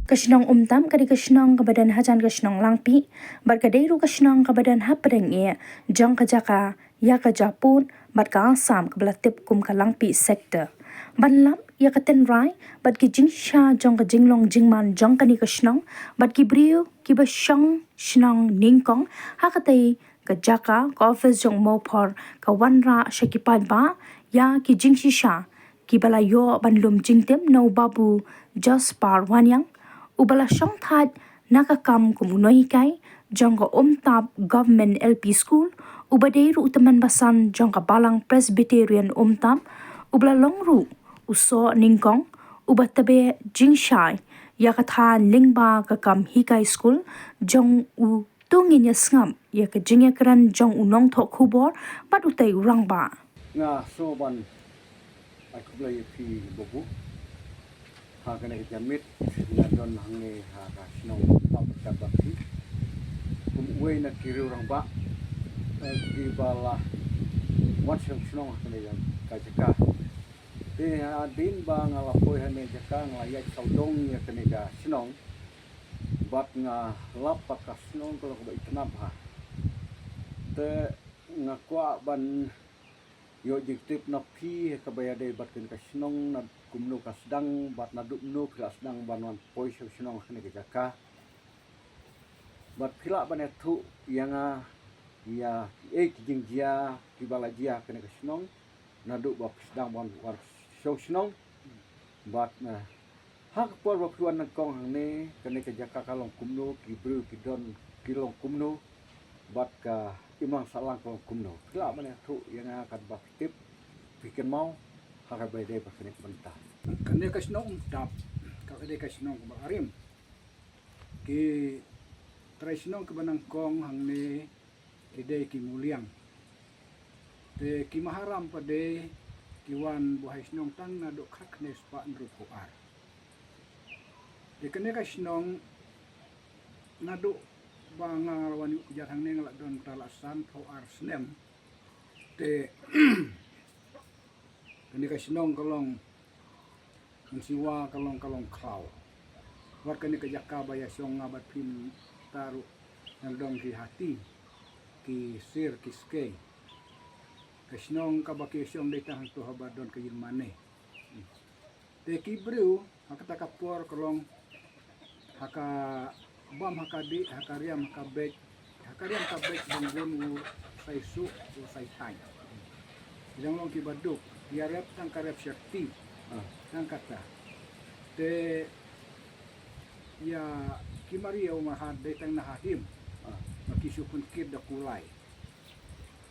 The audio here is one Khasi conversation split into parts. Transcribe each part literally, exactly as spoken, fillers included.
Ka shnong Umtap ka dei ka shnong kaba don hajan ka shnong Langpih, bad ka dei ruh ka shnong kaba don hapdeng eh jong ka jaka ïa ka japud bad ka Assam kaba la tip kum ka Langpih sector. Ban lap ïa ka tynrai bad ki jingshisha jong ka jinglong jingman jong kane ka shnong bad ki briew kiba shong shnong nyngkong ha katei ka jaka, ka office jong u Mawphor ka wanrah sha ki paidbah ïa ki jingshisha kiba la ïoh ban lum jingtip na u Babu Jospar Wanniang, uba la shongthait na ka kam kum u nonghikai jong ka Umtap Government L P School, uba dei ruh u tymmen basan jong ka Balang Presbyterian Umtap, uba la long ruh u soh nyngkong uba tbeh jingshai ïa ka thaiñ lyngba ka kam hikai skul jong u. To ngin ïa sngap ïa ka jingïakren jong u nongthoh khubor bad utei u rangbah. Nga sngewbha ban ai khublei ïa phi Babu ha kane ka janmiet nga don hangne ha ka shnong Umtap bad phi kum uwei na ki riew rangbah, eh, kiba la wan shong shnong ha kane ka jaka. Te hadien ba nga la poi ha kane ka jaka nga la ïaid sawdong ïa kane ka shnong. Bad nga lap ba ka shnong ka long kaba itynnad bha. Te nga kwah ban ïoh jingtip na phi ha kaba ïadei bad kane ka shnong, na kumno ka sdang bad naduh kumno phi la sdang ban wan poi sha shnong ha kane ka jaka. Bad phi lah ban ïathuh ïa nga ïa kiei ki jingjia kiba la jia ha kane ka shnong naduh ba phi sdang ban wan sha shnong. Bad, eh, ha ka por ba phi wan nyngkong hangne, kane ka jaka ka long kumno, ki briew ki don ki long kumno, bad ka imlang sahlang ka long kumno. Phi lah ban ïathuh ïa nga katba phi tip, phi kynmaw ha kaba ïadei bad kane ka bynta. Kane ka shnong Umtap ka dei ka shnong kaba arim. Ki trai shnong kiba nyngkong hangne ki dei ki Muliang. Te ki Maharam pat de ki wan buhai shnong tang naduh khatkhyndai spah hynriewphew ar. Te kane ka shnong naduh ba nga la wan ïuh kjat hangne nga la don ta la sanphew ar snem. Te kane ka shnong ka long, kan siwa ka long, ka long khlaw. Wat kane ka jaka ba ïa shong nga bad phi mynta ruh, nang dong ki hati, ki sir, ki skei. Ka shnong kaba ki shong dei tang hangto haba don ka jingmane. Te ki briew ha kata ka por ka long ha ka bam, ha ka dih, ha ka riam, ha ka beit, ha ka riam ka beit bang bun u sai suh u sai thaiñ. Ki dang long kiba duk, ïa rep tang ka rep syrti. Ah. Tang kata. Te ïa ki Maria u Mahad dei tang na ha him. Ah. Ba ki shu pynkit da kulai.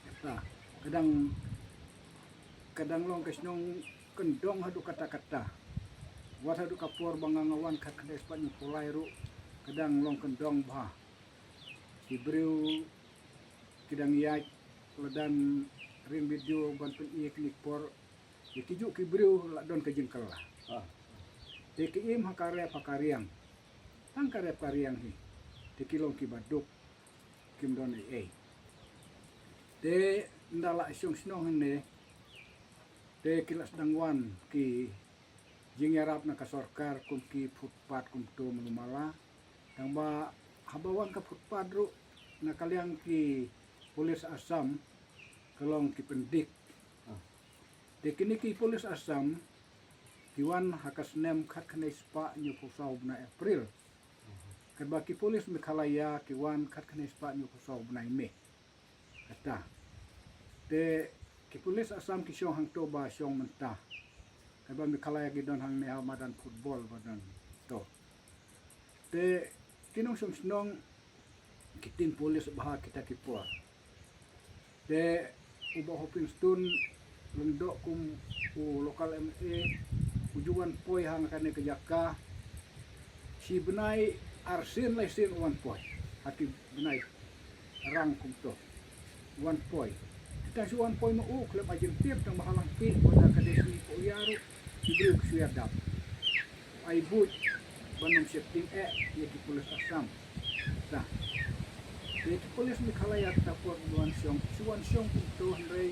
Kata ka dang, ka dang long ka shnong kyndong haduh katta katta. Wat haduh ka por ba nga nga wan khatkhyndai spah hynñiewphew lai ruh ka dang long kyndong bha. Ki briew ki dang ïaid la dang ring video ban pyni ïa kine ki por. Ïa kijuh ki briew la don ka jingkylla. Ah. Te ki im ha ka rep ha ka riang. Tang ka rep ka riang hi. Te ki long kiba duk. Kim don ei ei. Te ynda la shong shnong hangne, te ki la sdang wan ki jingïarap na ka sorkar kum ki footpath kumto malu mala. Tang ba haba wan ka footpath ruh na ka liang ki pulit Assam ka long ki pyndik. Te kine ki pulit Assam ki wan ha ka snem khatkhyndai spah hynñiewphew saw bnai April. Katba ki pulit Meghalaya ki wan khatkhyndai spah hynñiewphew saw bnai May. Kata. Te ki pulit Assam ki shong hangto ba shong mynta. Katba Meghalaya ki don hangne ha madan football ba don to. Te ki nongshong shnong ki tin pulit bha kita ki por. Te u Bah Hopingstone Lyngdoh kum u local M L A u ju wan poi ha kane ka jaka. Shi bnai arsien laisien u wan poi ha ki bnai rang kumto. Wan poi. Te tang shu wan poi ma u khlem ai jingtip tang ba ha Langpih, wat la ka dei shu ïa ruh ki briew ki shu ïa dap. Ai buit ban ym sheptieng eh ïa ki pulit Assam. Te ïa ki pulit Meghalaya kata por ba wan shong, shu wan shong kumto hynrei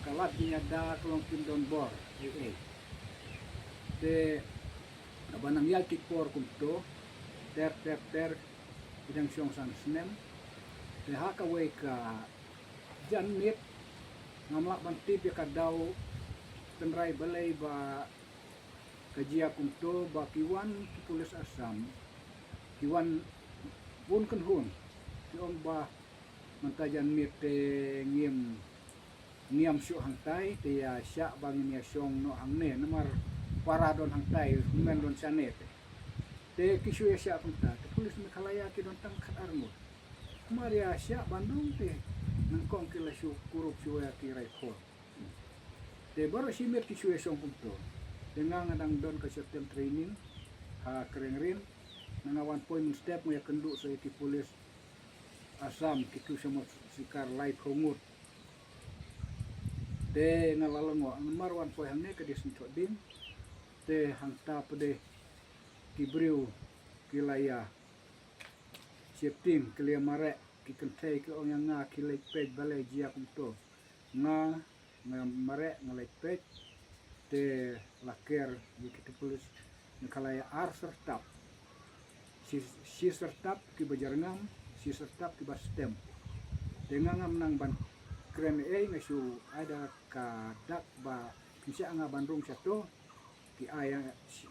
ka lad jingïada ka long kim don bor ei ei. Te Haba nang ïaid ki por kumto ter ter ter, ki dang shong san snem. Te ha kawei ka janmiet ngam lah ban tip ïa ka daw, tynrai balei ba ka jia kumto ba ki wan ki pulit Assam, ki wan bun kynhun, ki ong ba mynta janmiet te ngim ngiam shuh hangtai, te ïa shah ba ngin ïa shong noh hangne, namar para don hangtai, hynmen don shane te. Te ki shu ïa shah kumta, te pulit Meghalaya ki don tang khat ar ngut. Namar ïa shah ban rung te nyngkong ki la shu kurup shuwa ïa ki rifle. Te baroh shi miet ki shu ïa shong kumto. Te nga nga dang don ka short term training ha Krengrin. Nga wan poi mynstep nga ïa kynduh sa ïa ki pulit Assam, ki tu sha mot sikar laiphew ngut. Te nga la lyngngoh, namar wan poi hangne ka dei sngewthuh ding. Te hangta pat de ki briew ki la ïa sheptieng, ki la ïa mareh, ki kynthei ki ong ïa nga, ki leit peit balei jia kumto. Nga nga mareh, nga leit peit. Te la ker ïa kita pulit Meghalaya ar syrtap. Shi, shi syrtap kiba jyrngam, shi syrtap kiba stem. Te nga ngam nang ban kren ei, nga shu ai da ka dak ba kin shah nga ban rung shato. Ki ai,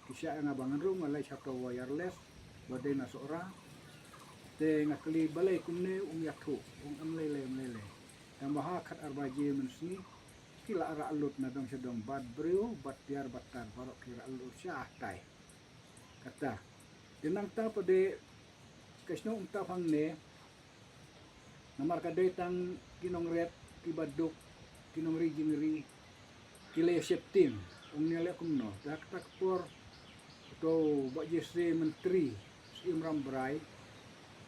ki shah nga ban rung, nga leit shato wireless ba dei na Sohra. Te nga kylli balei kumne, um ïathuh, um em lei lei, em lei lei. Tang ba ha khat ar baje mynsngi ki la rah lut na dong sha dong, bad briew bad tiar bad tar baroh ki rah lut shatai. Kata. Te nangta pat de ka shnong um tap hangne, namar ka dei tang ki nongrep kiba duk, ki nongri jingri, ki la ïa sheptieng. Ong ne leh kumno, te ha kata ka por to Bah Jesse Myntri, Syiem Rambrai,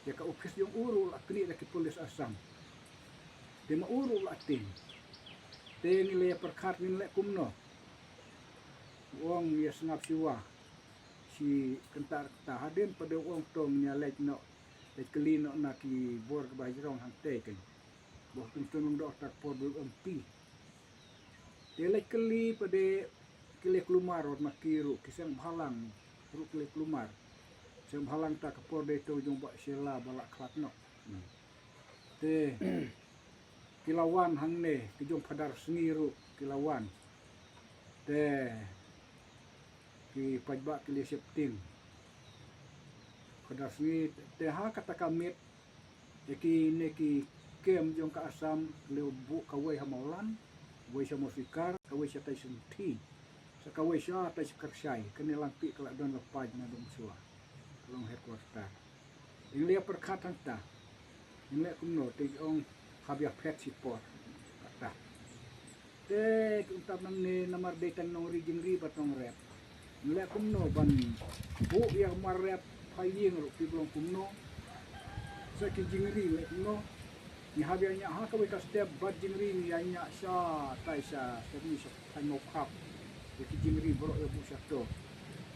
ïa ka ophis jong u ruh la knieh da ki pulit Assam. Te ma u ruh la tieng. Te ngi la ïa pyrkhat ngin leh kumno. U ong ïa sngap shuwa. Shi kynta kynta hadien pat de u ong to ngin ïa leit noh, leit kylli noh na ki bor kiba jrong hangtei kein. Ba u Tombstone u ong da kata ka por ba u M P. Te leit kylli pat de ki leh kulmar wat ma ki ruh, ki seng bhalang ruh ki leh kulmar. Seng bhalang ta ka por dei to jong Bah Shella ba la khlad noh. Te ki la wan hangne, ki jong Phadar Sngi ruh ki la wan. Te ki paidbah ki la sheptieng. Phadar Sngi, te ha kata ka miet ïa kine ki kem jong ka Assam ki la buh kawei ha Mawlan, kawei sha Mawsikar, kawei shatai Symthi, sa kawei shatai sha Kyrshai, kane Langpih ka la don la paid na Dongsua, ka long headquarter. Ngi la ïa pyrkhat hangta. Ngi leh kumno, te ki ong hap ïa phet shipor. Kata. Te ki ong tap nangne namar dei tang nongri jingri bad nongrep. Ngi leh kumno ban buh ïa mar rep phai ïing ruh ki long kumno. Sa ki jingri leh kumno. Ngi hap ïa ñiah ha kawei ka step bad jingri ngi ïa ñiah shatai sha step ni sha Thaiñ Mawkhap. Ïa ki jingri baroh ïa buh shato.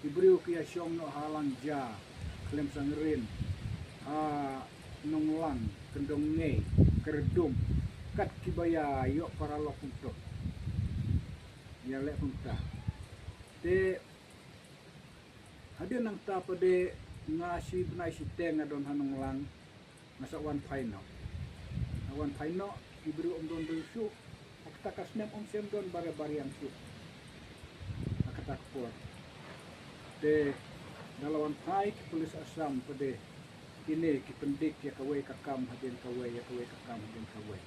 Ki briew ki ïa shong noh ha Langja, Khlem Sangrin, ha Nonglang, Kyndongngei, Kyrdum, kat kiba ïa ïoh paralok kumto. Ïa leh kumta. Te hadien nangta pat de nga shi bnai shiteng nga don ha Nonglang. Nga sa wan phai noh. Nga wan phai noh, ki briew ym don briew shuh. Ha kata ka snem ym shym don bare bariang shuh. Ha kata ka por. Te da la wan phai ki pulit Assam pat de kine ki pyndik ïa kawei ka kam hadien kawei, ïa kawei ka kam hadien kawei.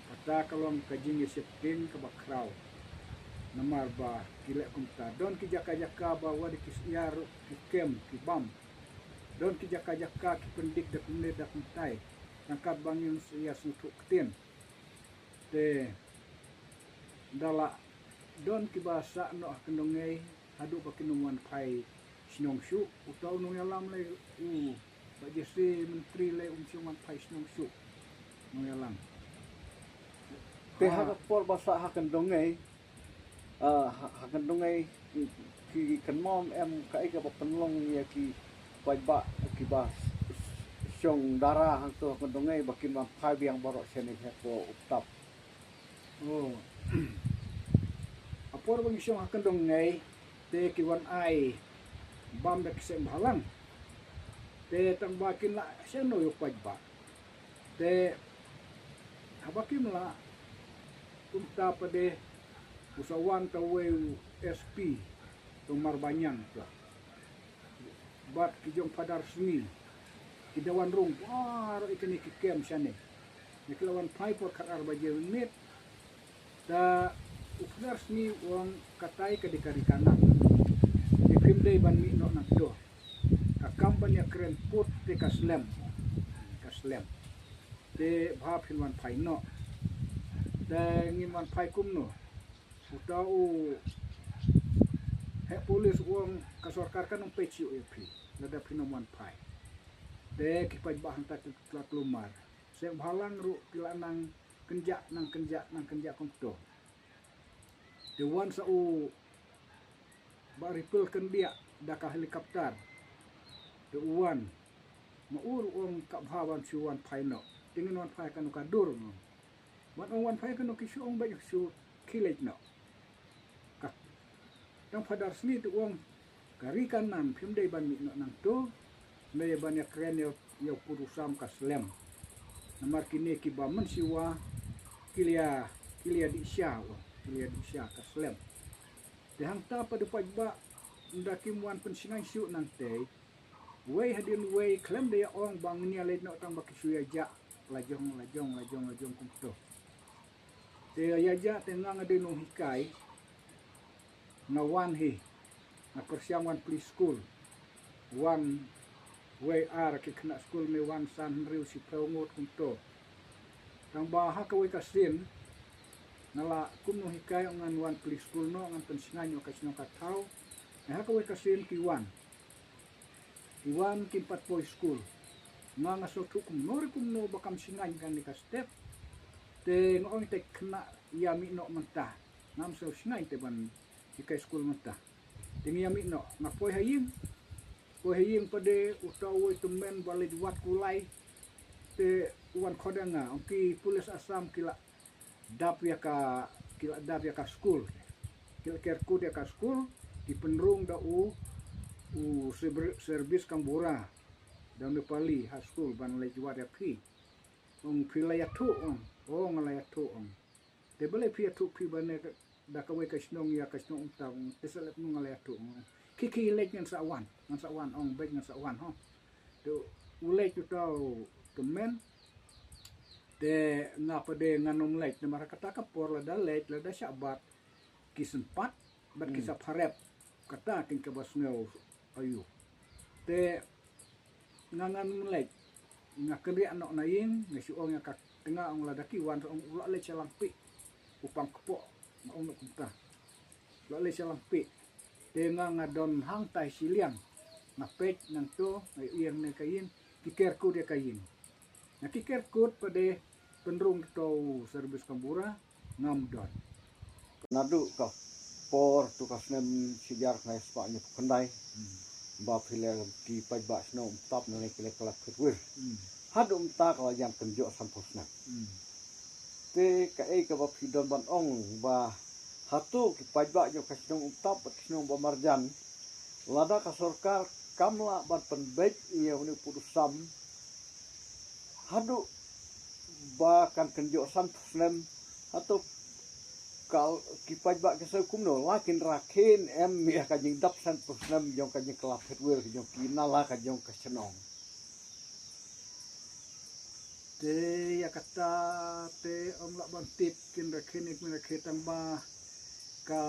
Kata ka long ka jingïasheptieng kaba khraw. Namar ba ki leh kumta. Don ki jaka jaka ba wat ki syiar ki kem ki bam. Don ki jaka jaka ki pyndik da kumne da kumtai. Tang kat ba ngin ïa sngewthuh ktien. Te da la don kiba sah noh ha Kyndongngei haduh ba kin ym wan phai shnong shuh. Uta u nongïalam lei u Bah Jesse Myntri lei um shym wan phai shnong shuh. Nongïalam. Te ha ka por ba sah ha Kyndongngei, ah, ha, ha Kyndongngei ki, ki kynmaw em kaei kaba pynlong ïa ki paidbah kiba shong dara hangto ha Kyndongngei ba kin wan phai biang baroh shane ha ko u tap. Oh. Ha por ba ngi shong ha Kyndongngei te ki wan ai bam da ki seng bhalang. Te tang ba kin lah shano ïa u paidbah. Te haba kim lah, kumta pat de u sa wan ta uwei u S P, u Marbanyan ta. Bad ki jong Phadar Sngi, ki da wan rung baroh ïa kine ki kem shane. Ïa ki la wan phai por khatar baje minit. Ta u Phadar Sngi u ong katai ka dei ka ri ka nam. Te phim dei ban mih noh nangto. Ka kam ban ïakren put te ka slem. Ka slem. Te bha phin wan phai noh. Te ngin wan phai kumno? Uta u heh pulit u ong ka sorkar kan ym peit shuh ïa phi lada phin ym wan phai. Te ki paidbah hangta ki la kulmar. Seng bhalang ruh ki la nang kynjah, nang kynjah, nang kynjah kumto. Te wan sa u Bah Ripple Khyndiat da ka helicopter. Te u wan, ma u ruh u ong ka bha ban shu wan phai noh. Te ngin wan phai kano ka dur noh. Wan ong wan phai kano ki shu ong bad shu khie leit noh. Ka tang Phadar Sngi te u ong ka ri ka nam phim dei ban mih noh nangto. Hynrei ban ïakren ïa u pud u sam ka slem. Namar kine kiba mynshuwa ki la, ki la dih sha, ki la dih sha ka slem. Te hangta pat de paidbah, ynda kim wan pynshngaiñ shuh nangtei. Wei hadien wei khlem da ïa ong ba ngin ïa leit noh tang ba ki shu ïa jah. La jong, la jong, la jong, la jong kumto. Te ïa jah te nga nga dei nonghikai. Nga wan hi. Nga pyrshang wan plie skul. Wan wei ar ki khynnah skul me wan san hynriew shiphew ngut kumto. Tang ba ha kawei ka sien nga la kum nonghikai, ngan wan plie skul noh, ngan pynshngaiñ ïa ka shnong ka thaw. Te ha kawei ka sien ki wan. Ki wan kim pat poi skul. Nga nga sngewthuh kumno re kumno ba kam shngaiñ kane ka step. Te nga ong te khynnah ïa mih noh mynta. Ngam sngew shngaiñ te ban hikai skul mynta. Te ngi ïa mih noh, nga poi ha ïing. Poi ha ïing pat de uta uwei u tymmen ba leit wad kulai. Te u wan khot ïa nga, ong ki pulit Assam ki la dap ïa ka, ki la dap ïa ka skul. Ki la ker kut ïa ka skul, ki pynrung da u, u serbi-, service kambura. Da u Nepali ha skul ban leit wad ïa phi. Ong phi la ïathuh ong, ong nga la ïathuh ong. Te balei phi ïathuh phi ba ne ka, da kawei ka shnong ïa ka shnong Umtap, te sa leh kumno nga la ïathuh. Khie khie leit ngan sa wan, ngan sa wan, ong beit ngan sa wan ho. Te u leit uta u tymmen. Te nga pat de ngan ym leit namar kata ka por lada leit lada shah bat ki sympat bad ki sa pharep. Kata kin kaba sngew aïu. Te nga ngan ym leit, nga kynriah noh na ïing, nga shu ong ïa ka tnga ong lada ki wan ong u la leit sha Langpih. U pang kpoh, nga ong noh kumta. U la leit sha Langpih. Te nga nga don hangtai shiliang. Nga peit nangto, nga ïeng ne ka ïing, ki ker kut ïa ka ïing. Nga ki ker kut pat de pynrung to u service kambura, ngam don. Naduh ka por tu ka snem shijar khyndai spah hynñiewphew khyndai. Hmm. Ba phi leh ki paidbah shnong Umtap na ne ki leh ka la phit wir. Hmm. Haduh mynta ka la jan kynjoh sanphew snem. Hmm. Te kaei kaba phi don ban ong ba hato ki paidbah jong ka shnong Umtap bad ki shnong ba marjan, lada ka sorkar kam lah ban pynbeit ïa une u pud u sam haduh ba kan kynjoh sanphew snem, hato ka, ki paidbah ki sngew kumno, la kin rakhe ne em ïa ka jingdap sanphew snem jong ka jingkylla phit wir jong ki na la ka jong ka shnong. Te ïa kata te ym lah ban tip kin rakhe ne kin rakhe tang ba ka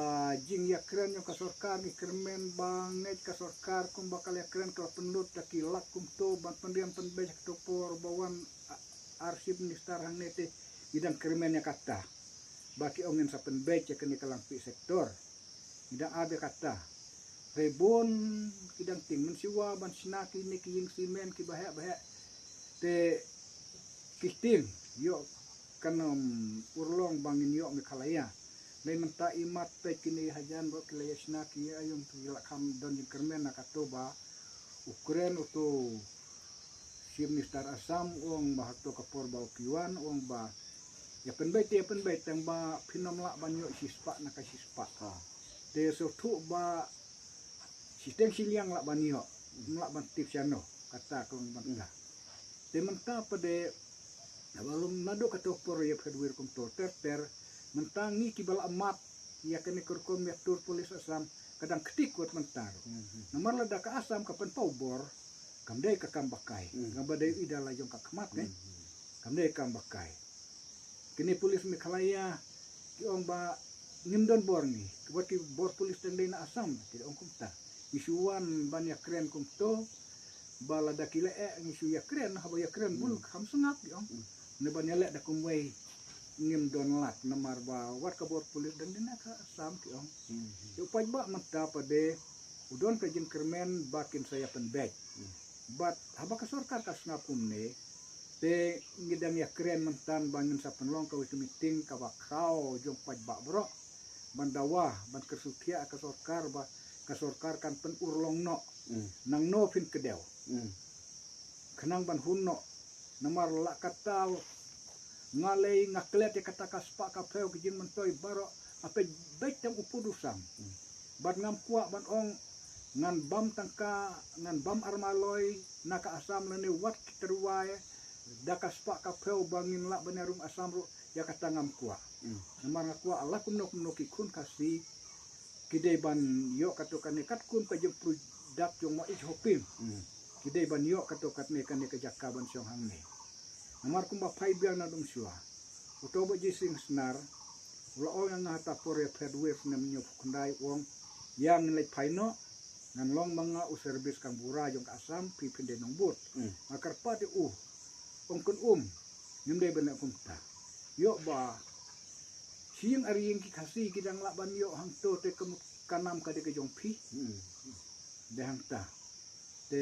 jingïakren jong ka sorkar ngi kyrmen ba ngeit ka sorkar kumba ka la ïakren ka la pynlut da ki lak kumto ban pyndiam pynbeit ha kato por ba wan a-, ar chief minister hangne te ngi dang kyrmen ïa kata. Ba ki ong ngin sa pynbeit ïa kane ka Langpih sector. Ngi dang ap ïa kata. Hynrei bun ki dang tieng mynshuwa ban shna kine ki ïing simen kiba heh ba heh. Te ki tieng ïoh kan ym urlong ba ngin ïoh Meghalaya. Hynrei mynta imat peit kine hajan ba ki la ïa shna ki ïa aïom ki la kham don jingkyrmen na kato ba u kren uto Chief Minister Assam u ong ba hato ka por ba u ki wan u ong ba ïa pynbeit te ïa pynbeit tang ba phin ym lah ban ïoh shispah na ka shispah. Ha. Te sngewthuh ba shiteng shiliang lah ban ïoh, ym lah ban tip shano, kata ka long mynta. Te mynta pat de, haba long naduh kato por ïa phet wir kumto ter ter, mynta ngi kiba la mad ïa kane ka rukom ïa tur police Assam, ka dang kti kut mynta ruh. Namar lada ka Assam ka pynpaw bor, kam dei ka kam ba kai, kam ba dei i da la jong ka khmat ne. Kam dei kam ba kai. Kine police Meghalaya ki ong ba ngim don bor ngi, wat ki bor police tang dei na Assam, ki ong kumta. Ngi shu wan ban ïakren kumto, ba lada ki leh eh ngi shu ïakren, haba ïakren bul kham sngap, ki ong. Ne ban ïaleh da kumwei ngim don lad, namar ba wat ka bor police dang dei na ka Assam, ki ong. Te u paidbah mynta pat de u don ka jingkyrmen ba kin sa ïa pynbeit. Bad haba ka sorkar ka sngap kumne, te ngi dang ïakren mynta ba ngin sa pynlong kawei ka meeting kaba khraw jong paidbah baroh, ban dawa, ban kyrsiew thiah ka sorkar ba ka sorkar kan pynurlong noh. Nangno phin kdew, khnang ban hun noh. Namar la kata nga lei nga klet ïa kata ka spah ka phew ki jingmyntoi baroh, nga peit beit tang u pud u sam. Bad ngam kwah ban ong ngan bam tangka, ngan bam armaloi na ka Assam lane wat ki tyrwa da ka spah ka phew ba ngin lah ban ïarung Assam ruh, ïa kata ngam kwah. Namar nga kwah la kumno kumno ki khun Khasi ki dei ban ïoh kato kane katkum ka jingpyrshah jong ma ij hoping. Ki dei ban ïoh kato katne kane ka jaka ban shong hangne. Namar kumba phai biang na dum shuwa, uto u Bah J Sing Snar u la ong ïa nga ha ta por ïa phet wir snem hynñiewphew khyndai, u ong, ïa ngin leit phai noh, ngan long ma nga u service kambura jong ka Assam, phi phin dei nongbud. Nga kyrpad ïa u, ong, kynum, ngim dei ban leh kumta. Ïoh ba shi ïing ar ïing ki Khasi ki dang lah ban ïoh hangto, te ka mut ka nam ka dei ka jong phi. Dei hangta. Te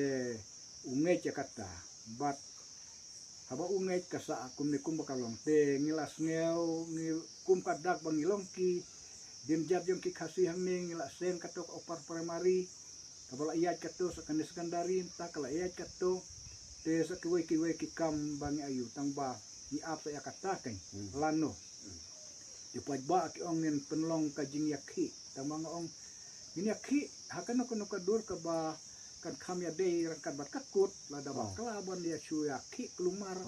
u ngeit ïa kata. Bad haba u ngeit ka sah kumne kumba ka long. Te ngi la sngew, ngi kum ka dak ba ngi long ki dien jat jong ki Khasi hangne, ngi la seng kato ka upper primary, kaba la ïaid kato sa kane secondary, mynta ka la ïaid kato. Te sa kiwei kiwei ki kam ba ngi ayu, tang ba ngi ap sa ïa kata keiñ. Lano. Te paidbah ki ong ngin pynlong ka jingïakhih. Tang ba nga ong ngin ïakhih ha kano kano ka dur kaba kan kham ïadei ryngkat bad ka kut, lada ba kla ban ïa shu ïakhih kulmar.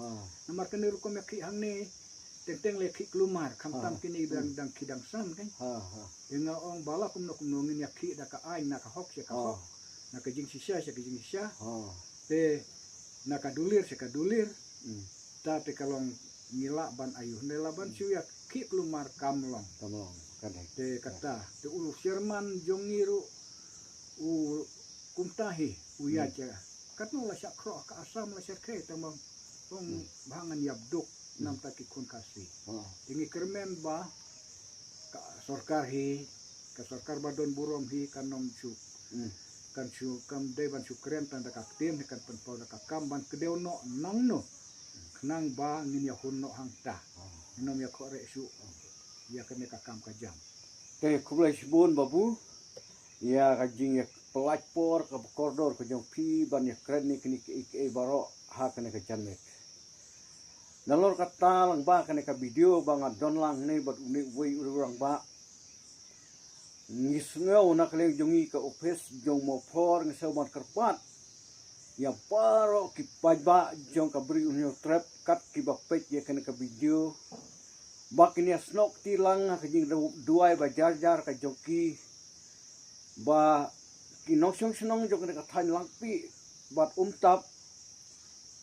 Namar kane rukom ïakhih hangne teng teng la ïakhih kulmar, khamtam kine dang, dang khih dang san keiñ. Te nga ong ba la kumno kumno ngin ïakhih da ka aiñ, na ka hok sha ka hok, na ka jingshisha sha ka jingshisha. Te na ka dulir sha ka dulir. Ta te ka long ngi lah ban ayu, ne lah ban shu ïakhih kulmar kam long. Kam long, ka dei. Te kata, te u chairman jong ngi ruh u kumta hi, u ïa ja. Katno la shah khroh ka Assam la shah khei, tang ba ong ba ngan ïap duk namta ki khun Khasi. Te ngi kyrmen ba ka sorkar hi, ka sorkar ba don burom hi, kan ym shu, kan shu, kan dei ban shu kren tang da ka ktien hi, kan pynpaw da ka kam ban kdew noh nangno. Khnang ba ngin ïa hun noh hangta. Ngin ym ïa khoh reh shuh ïa kane ka kam ka jam. Te khublei shibun babu ïa ka jingïapyllait por kaba kordor ka jong phi ban ïakren ïa kine kiei kiei baroh ha kane ka janmiet. Nalor kata lang ba kane ka video ba nga don lang ne bad une uwei u rangbah. Ngi sngew na ka liang jong ngi ka ophis jong Mawphor ngi sngew ban kyrpad ïa baroh ki paidbah jong ka Bri u Hynñiewtrep kat kiba peit ïa kane ka video, ba kin ïa snoh kti lang ha ka jingduwai ba jar jar ka jong ki, ba ki nongshong shnong jong kane ka thaiñ Langpih bad Umtap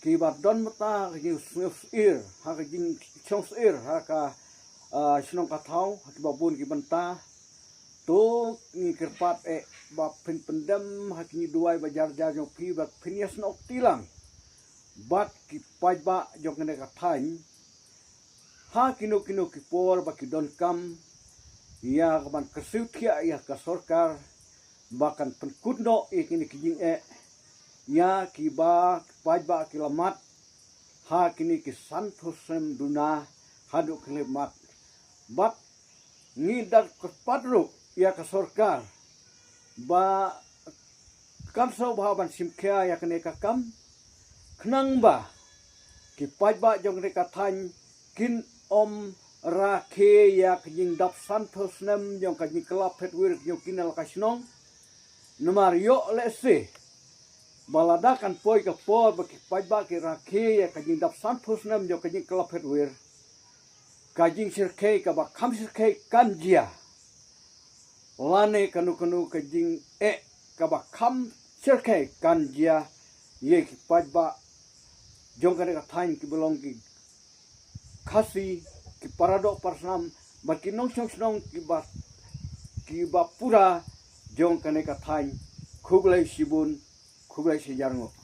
kiba don mynta ha ka jingsngewsih, ha ka jingsngewsih ha ka, ah, shnong ka thaw ha kiba bun ki bynta. To ngi kyrpad eh ba phin pyndem ha ki duwai ba jar jar jong phi, ba phin ïa snoh kti lang bad ki paidbah jong kane ka thaiñ ha kino kino ki por ba ki donkam ïa ka ban kyrsiew thiah ïa ka sorkar ba kan pynkut noh ïa kine ki jingeh ïa kiba ki paidbah ki la mad ha kine ki sanphew snem duna haduh kine ki la mad. Bad ngi da kyrpad ruh ïa ka sorkar ba kan sngewbha ban shim khia ïa kane ka kam, khnang ba ki paidbah jong kane ka thaiñ kin ym rakhe ïa ka jingdap sanphew snem jong ka jingkylla phet wir jong ki na la ka shnong. Namar ïoh lehse ba lada kan poi ka por ba ki paidbah ki rakhe ïa ka jingdap sanphew snem jong ka jingkylla phet wir, ka jingshyrkhei kaba kham shyrkhei kan jia, lane kano kano ka jingeh kaba kham shyrkhei kan jia ïa ki paidbah jong kane ka thaiñ kiba long ki Khasi, ki paradoh parasnam bad ki nongshong shnong kiba, kiba pura jong kane ka thaiñ. Khublei shibun, khublei shihajar nguh.